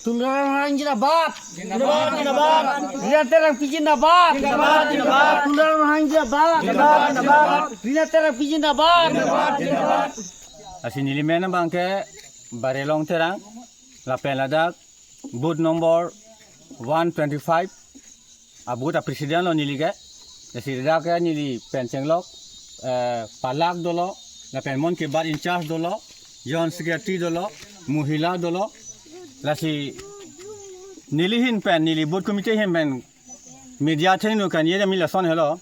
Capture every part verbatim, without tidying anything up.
Tuliram Ronghang jindabad. Jindabad, jindabad. Rina Terangpi jindabad. Jindabad, jindabad. Tuliram Ronghang jindabad. Jindabad, jindabad. Rina Terangpi jindabad. Jindabad, jindabad. Lasi neli men abangke Barelong Terang, lapen ladak booth number one twenty-five, a booth a president lo neli ke. Lasi ladak ke neli pen chenglok, eh, Palak dolo, lapen Mon Ki Baat in charge dolo, Joint Secretary dolo, Mohila dolo. Lasi neli ahin pen, neli booth committee ahin pen media athengno kaningje damji lason helo.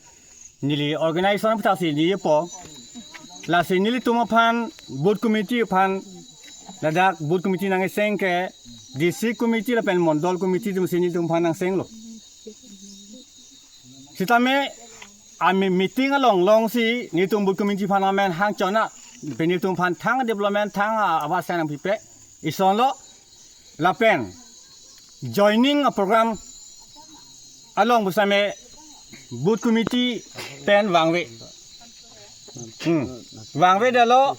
Neli organization aputhak si ningjepo. Lasi nelitum aphan, booth committee aphan, ladak booth committee nangkeseng ke district committee lapen mondol committee atum si nelitum aphan nangkesenglo. Sitame a mi-, meeting along longsi nelitum booth committee aphan amen hang chona, pen nelitum aphan thang development, thang a-, awas nangpipe. Isonlo, lapen joining a program along pusitame booth committee pen vangve. Hmm. Vangvedetlo,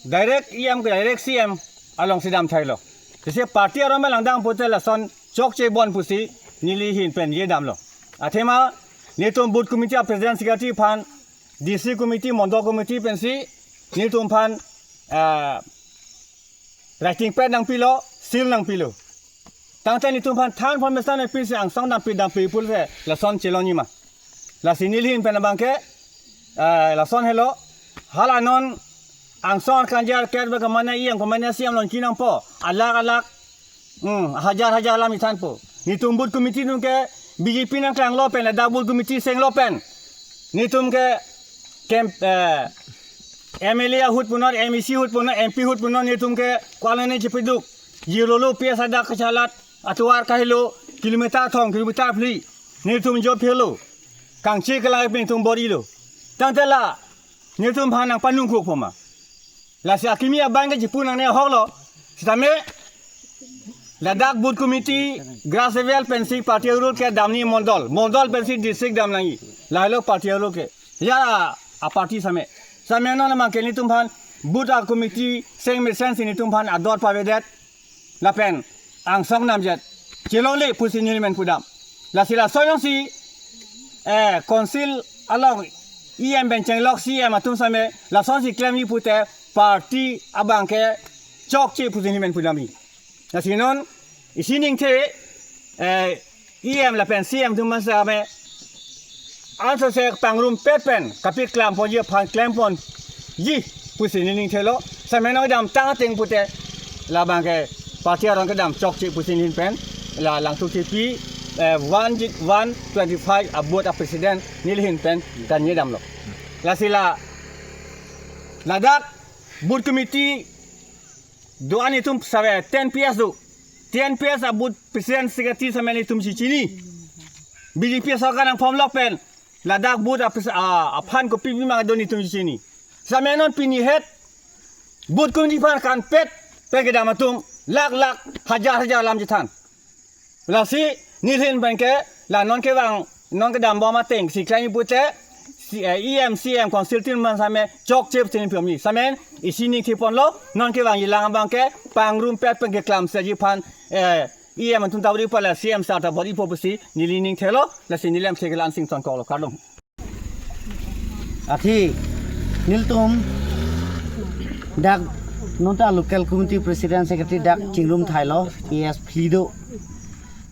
direct E M ke direct C M alongsi damthailo. Lasi party aron langdam pute lason chokche bon pusi neli ahin pen ningje damlo. Athema nelitum booth committee a president secretary aphan, district committee, mondol committee pensi nelitum aphan, ah, writing pad nangpilo, seal nangpilo. Tangte nelitum aphan thang information nangpisi angsong dampi dampi pulote lason chelongji ma. Lasi neli ahin pen abangke, eh, lason helo, hala non angsong kanjar ket ba kemane E M kemane C M longji nangpo, alakh alakh, hmm, hajar hajar alam chethanpo. Nelitum booth committee atum ke B J P nangklanglo pen, ladak booth committee senglo pen. Nelitum ke camp, eh, M L A ahut punon, M A C ahut punon, M P ahut punon, nelitum ke kwalane chepeduk. Jirolo P S adak kachelat, atovar kahelo, kilometer thom, kilometer phli. Nelitum job helo. Kangchi kelai pen nelitum bor-ilo. Tangte la, nelitum aphan nangpanung kuk poma. Lasi akimi abang ke chipu nangne ahoklo. Sitame ladak booth committee, grassroots pensi party arul ke damji mondol, mondol pensi district dam nangji. Lahelo party arul ke. Ya a party same. Same non abangke nelitum aphan booth a committee seng mesensi nelitum aphan ador pavedet. Lapen angsong namjet chelongle pusi neli men pudam. Lasi laso alongsi, eh, council along E M pen chenglok C M atum same lasonsi klemji pute party abangke chokche pusi neli men pudamji. Lasi non isi ningthe, eh, E M lapen C M atum aphan same ansose pangrumpet pen kapeklam ponji aphan klemponji pusi neli ningthelo. Same nangdamtang ateng pute labangke party aron kedam chokche pusi neli ahin pen la Langtuk Thepi, eh, one ji-, one twenty-five a booth a president neli ahin pen kaningje damlo. Lasi la ladak booth committee do-an itum save ten P S do. Ten P S a booth president secretary same nelitum si chini. B J P sorkar nangphomlok pen ladak booth a pres-, a, aphan kopi bimang do nelitum si chini. Same non pini het booth committee aphan kanpet pen kedam atum lakh lakh, hajar hajar alam chethan. Lasi neli ahin pen ke la non kevang, non kedambom atengsi klemji pute si, eh, E M, C M, council atum aphan same chokche pusi neli piyomji. Same isi ningtheponlo, non kevangji lang abangke pangrumpet pen keklamseji aphan, eh, E M atum ta bor-ipo la C M sir ta bor-ipo pusi neli ningthelo. Lasi neli lamthe ke la-an si ingtonkoklo, kardom. Athe nelitum dak nonta local committee president secretary dak chingrum thailo, P S phli do.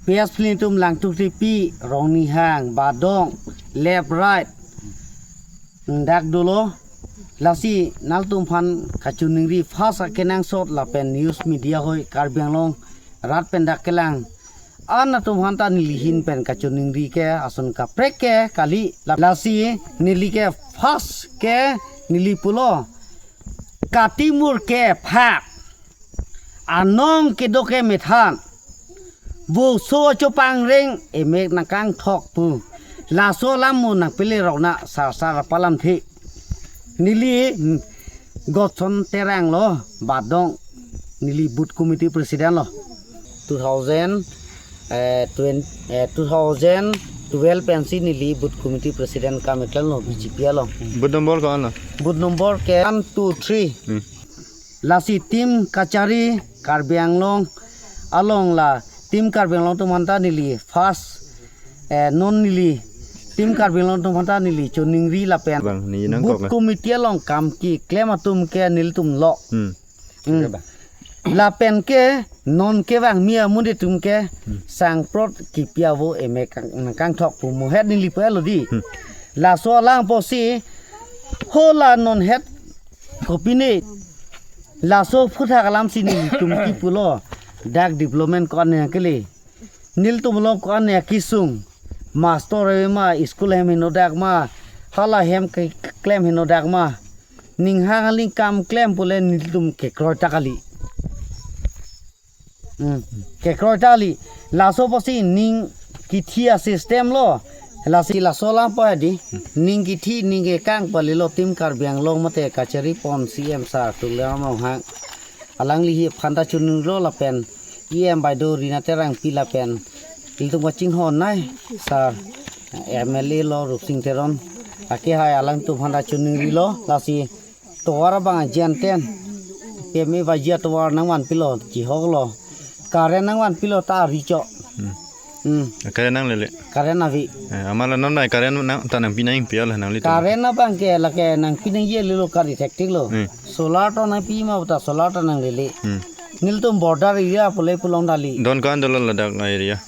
P S phli atum Langtuk Thepi, Rongnihang, Badong, left right, dak dolo. Lasi nelitum aphan kachiningri first akenangsot lapen news media hoi Karbi Anglong rat pen dak kelang an atum aphanta neli ahin pen kachiningri ke ason kaprek ke kali. Lasi neli ke first ke neli pulo, katimur ke phak, anong kedo ke methan, voso chopangreng emek nangkangthok pu, laso alam mo nangpele rokna sarsar palamthe. Neli, mm, Godson Terang lo, Badong, neli booth committee president lo. Two thousand, eh, twenty, eh, two thousand twelve pensi neli booth committee president kam keklanglo B J P along. Booth number ko-an lo? Booth number ke one two three. Hmm. Lasi Team Kachari Karbi Anglong along la Team Karbi Anglong atum aphanta neli first, eh, non neli Team Karbi Anglong atum aphanta neli choningri lapen Bang, ni nang booth kok, eh. Committee along kam keklem atum ke nelitum lo. Hmm. Hmm. Lapen ke non kevangmi amonit atum ke Hmm. sangprot kipi avo eme kang, kangthok pu mohet neli pu lo di. Hmm. Laso alang apotsi hala non het kopine laso aphuthak alamsi nelitum kipulo, dak development ko-an nangkele. Nelitum along ko-an nangkesung. Master ave ma, school hem henodak ma, hala hem ke, keklem henodak ma. Ning hang aling kam klem pule nelitum kekroi ta kali. Hmm. Kekroi ta kali. Laso apotsi ning kithi a-system lo. Lasi laso alang apot di. Ning kithi ning kekang pali lo Team Karbi Anglong mate kachari pon C M sir Tuliram Ronghang. Alangli hi aphanta choningri lo lapen E M Baido Rina Terangpi lapen ilitum kachinghon nai sir M L A lo Rupsing Teron. Akehai alangtum aphanta choningri lo lasi tovar abang ajan ten. P M A Y G atovar nangvanpilo, chihok lo. Current nangvanpilo ta ari chok. Hmm. Hmm. Current nanglele. Current ave. Eh, amat la non nai current nang ta nangpi nangpi ala nanglitum. Current abang ke lake nangpi nangji lelo kari thektik lo. Hmm. Solar ta nangpi ma puta solar ta nanglele. Hmm. Nelitum border area pule pu along dali. Don ko-an dolo ladak area?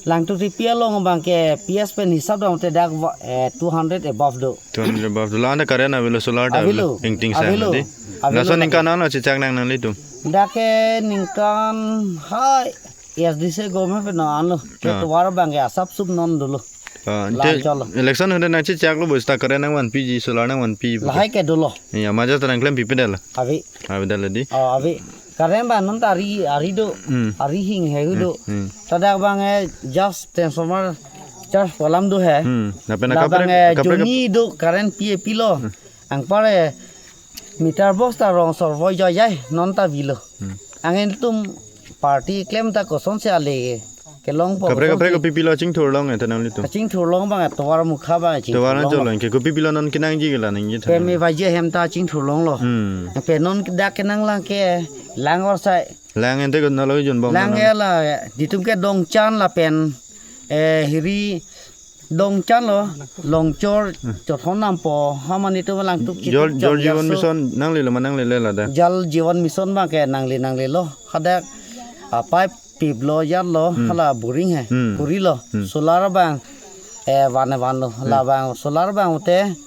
Langturipi along abang ke P S pen hisap dam te dak va-, eh, two hundred above do. Two hundred above do. La anda current avelo, solar ta avelo. Avelo. Ingting sa avelo. Di. Avelo laso lake. Ningkan ano chechak nang nanglitum? Dak ke ningkan hai S D C government pen non lo. Ke Ah. tovar abang ke asap sup non dolo. Ah, la te cholo. Election hode nangchechak lo bosta current nangvanpiji, solar nangvanpi. Lahai ke dolo. Iya, maja ta nangklempipe dala. Ave. Ave dala di. Oh, ave. Current abang non ta ari, ari do. Hmm. Ari hing he do. Hmm. Hmm. Ladak abang eh just transformer charge pu alam do he. Hmm. Lapen labang kaprek, eh kaprek, joni do current pi e pilo. Hmm. Anpar eh meter box ta rong sorvoi joi jai non ta avelo. Hmm. Anke ilitum party klem ta kosonsi ale kelongpo. Kaprek, kaprek kosonsi. Kopipilo chingthurlong eta nanglitum? Chingthurlong abang, tovar mukha abang chingthurlong. Tovar na cholong ke kopipilo non kenangji ke la nangji tha. P M A Y G ahem ta chingthurlong lo. Hmm. Pe non dak kenang lang ke lang orsai. Lang ente ko nalo junbom lang nang. Ke la, ditum ke Dongchan lapen, eh, hiri Dongchan lo, Longchor, Hmm. Chothon Nampo, hamani tu lang tuk Jal, chitik Jal Jeevan Mission nanglelo ma nanglele ladak? Jal Jeevan Mission abang ke nangle nanglelo. Hadak, ah, pipe pip lo, jal lo, Hmm. hala boring he, Hmm. kuri lo. Hmm. Solar abang, eh, van van lo. Hmm. Labang solar abang ute,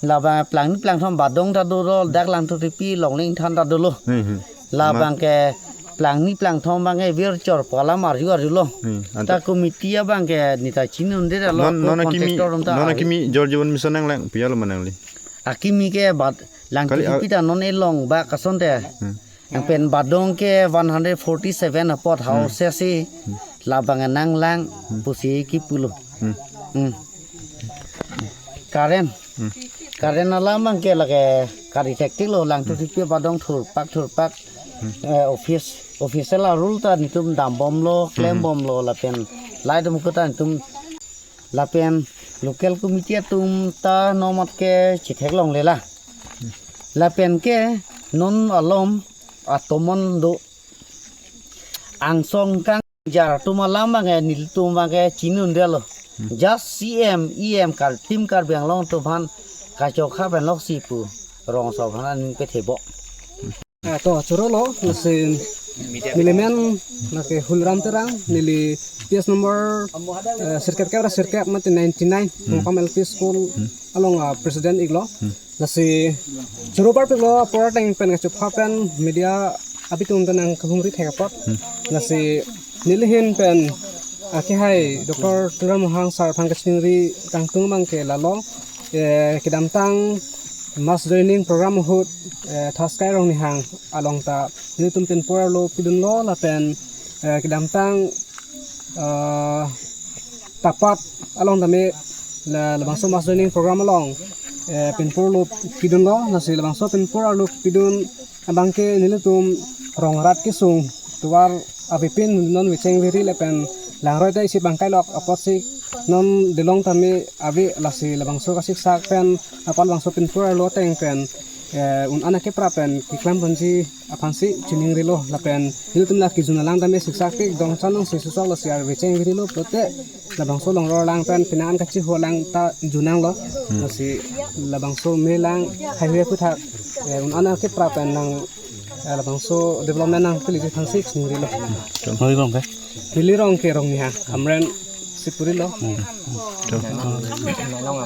labang plangni plangthom Badong ta dolo, dak Langturipi Longleng than ta dolo. Hmm, hmm. Labang ke plangni plangthom abang ke virchor pu alam arju arjulo. Hmm, anta. Ta committee abang ke neta chinun de lo, Non, non akimi, contractor atum ta non ari. Akimi Jal Jeevan Mission nanglang pi alo ma nangli? Akimi ke bat Kali a- Langturipi ta non elong ba kasonte. Hmm. Yang pen Badong ke one hundred forty-seven apot Hmm. house si Hmm. labang nanglang Hmm. pusi kipulo. Hmm. Hmm. Current. Hmm. Current alam abang ke lake kari thektik lo, Langturipi Badong thurpak thurpak. Hmm. Eh, office, official a-rule ta netum dambomlo, Hmm. klembomlo, lapen light atum kota netum lapen local committee atum ta nomat ke chitheklongle la. Lapen ke non alom atomon do angsong kangjar atum alam abang ke nelitum abang ke chinun delo. Hmm. Just C M, E M kar Team Karbi Anglong atum aphan kachokha pen loksi pu rong so aphan aning pethebo. Ah, to, choro lo, lasi neli men, lake Hulram Terang, neli P S number, eh, sirkep kep ra sirkep mate ninety-nine, Hmm. Mongkam L P School, Hmm. along, ah, president iklo. Hmm. Lasi, choro parpiklo, apor ateng pen kachopha pen, media abitum ta nangkahumri thek apot. Hmm. Lasi, neli ahin pen, akehai Doctor Tuliram Ronghang sir aphan kachiningri tangtung abang ke lalo, eh, kedamtang mass joining program ahut, eh, Thaskai Rongnihang along ta nelitum pinpur arlo pidunlo lapen, eh, kedamtang, eh, Tapat along tame la, labangso mass joining program along, eh, pinpur arlo pidunlo, lasi labangso pinpur arlo pidun abang ke nelitum rong rat kesung tovar avepin non vecheng veri lapen langroi ta isi bangkai lok apotsi non delong tame ave, lasi labangso kasiksak pen apal bangso pinpur arlo ateng pen eh, un-an akeprap pen keklem ponji aphansi chiningrilo lapen nelitum la kejun alang tame siksak tik dongchan nangsi susok lasi arve cheng virilo pulote labangso longror lang pen penang an kachiho lang ta junanglo. Lasi labangso me lang haihui aphuthak, eh, un-an akeprap pen nang, eh, labangso development nangpiliji aphansi chiningrilo. Neli rong ke? Neli rong ke Rongnihang, Hamren si purilo.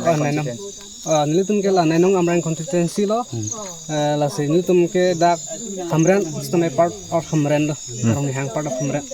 Oh, Nainong. Oh, nelitum ke la Nainong Amreng constituency lo. Eh, lasi nelitum ke dak Hamren, sitame part of Hamren lo. Rongnihang part of Hamren.